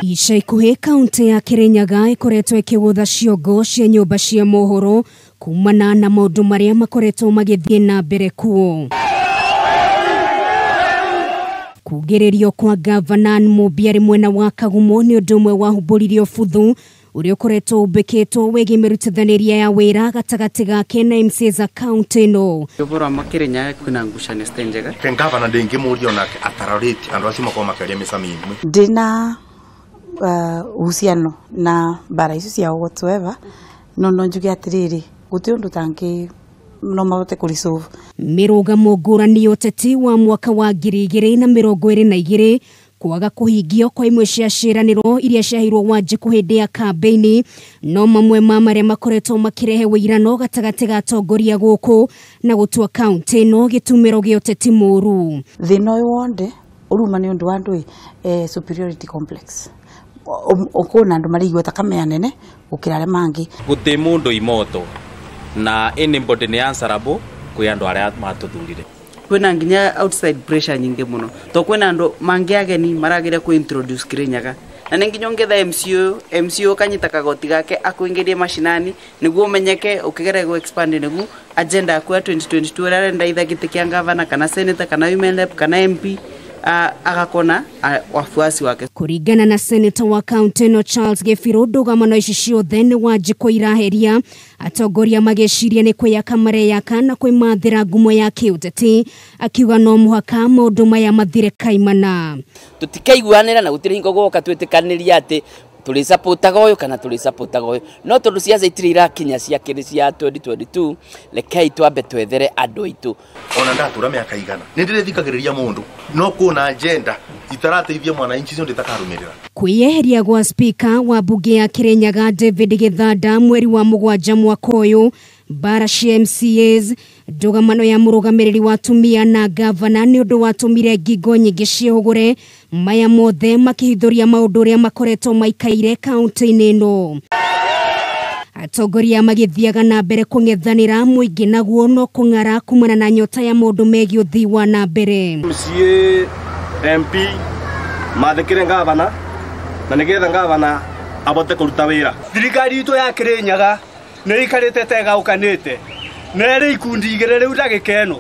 Ica ikuhĩ kaunti ya Kirinyaga ikoretwo ikigutha ciongo cia nyũmba cia mohoro kumana na maũndũ marĩa makoretwo magĩthiĩ na mbere kuo. Kugĩrĩrio kwa gavana Mumbi arĩ mwena wa Kagumo nĩ ũndũ ũmwe wahumbũririe ũbuthu ũrĩa ũkoretwo ũmbĩkĩtwo wĩgiĩ mĩrutithanĩrie ya wĩra gatagatĩ gake na MCAs a kaunti ĩno. Ũhoro wa Kirinyaga kwĩna ngucanio citarĩ njega. Gavana ndĩngĩmũria onake atarorĩte andũ acio makorwo makĩaria mĩcamĩ ĩmwe. Ndĩna uhusiano na mbara icio cia whatsoever, no njuge atĩrĩrĩ, gũtirĩ ũndũ tangĩ no mahote kũ resolve. Mĩrũgamo ngũrani ya ũteti wa mwaka wa 2022 kwaga kũhingio kwa imwe cia ciĩranĩro iria ciaheirwo Wanjikũ hĩndĩ ya kambĩini no mamwe ma marĩa makoretwo makĩrehe wĩirano gatagatĩ ga atongoria gũkũ na gũtua kaunti ĩno gĩtumĩro gĩa ũteti mũru. Thĩna ũyũ wothe ũruma nĩ ũndũ wa andũ superiority complex. Ũkũona andũ marĩ igweta kamea nene gũkĩra arĩa mangĩ. Gũtirĩ mũndũ imoto na anybody nĩ answerable kwĩ andũ arĩa matũthurire. Kwĩna nginya outside pressure nyingĩ mũno to kwĩna andũ mangĩ ageni marageria kũ introduce Kirinyaga na nĩ nginya ũngĩetha MCO kanyita kagoti gake akũingĩrie mashinani nĩguo ũmenyeke ũkĩgeria gũ expand nĩguo agenda yaku ya 2022 ĩrĩa arenda either gĩtĩ kĩa gavana kana senator kana women rep kana MP agakona wafuasi wake. Kũringana na senator wa kaunti ĩno Charles Gĩbirũ, ndũgamano ici ciothe nĩ Wanjikũ iraheria atongoria magĩciria nĩ kwĩyaka mareyaka na kwĩmathĩra ngumo ya kĩũteti, akiuga no mũhaka maũndũ maya mathire kaimana. Tũtikaiguanĩra na gũtirĩ hingo gwoka twĩtĩkanĩria atĩ tũrĩsupportaga ũyũ kana tũrĩsupportaga ũyũ, no tondũ ciaca itirĩ irakinya cia kĩrĩ cia 2022 rekei twambe twethere andũ aitũ. Ona ndatura mĩaka igana nĩ ndĩrĩthikagĩrĩria mũndũ no kuona agenda itarateithia mwananchi cio ndĩtakarũmĩrĩra. Kwĩyeheria gwa spika wa bunge ya Kirinyaga David Gĩthanda mweri wa 7 mwaka ũyũ, mbara cia MCAs, ndũgamano ya mũrũgamĩrĩri wa atumia na gavana nĩ ũndũ watũmire ngingo nyingĩ ciĩhũgũre, maya mothe makĩhithũria maũndũ ũrĩa makoretwo maikaire kaunti-inĩ ĩno. Atongoria magĩthiaga na mbere kũng'ethanĩra mũingĩ naguo no kũng'ara kumana na nyota ya maũndũ megiĩ ũthii wa na mbere. MCA MP mathĩkĩre gavana na nĩgetha gavana abote kũruta wĩra. Thirikari itũ ya Kirinyaga nĩ ĩikarĩte ta ĩgaũkanĩte na ĩrĩ ikundi igĩrĩ rĩu ndagĩka ĩno,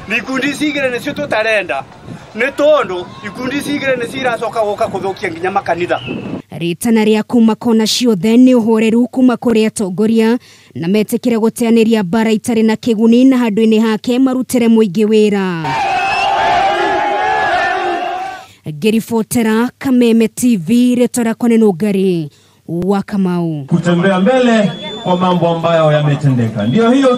na ikundi ici igĩrĩ nĩcio tũtarenda nĩ tondũ ikundi ici igĩrĩ nĩcio iracoka gũka kũthũkia nginya makanitha. Rĩtana rĩa kuma kona ciothe nĩ ũhoreru kuma kũrĩ atongoria na metĩkĩre gũteanĩria mbara itarĩ na kĩguni na handũ-inĩ hake marutĩre mũingĩ wĩra. Ngĩribotera Kameme TV, rĩtwa rĩakwa nĩ Nũngari wa Kamau. Kutembea mbele kwa mambo ambayo yametendeka. Ndio hiyo.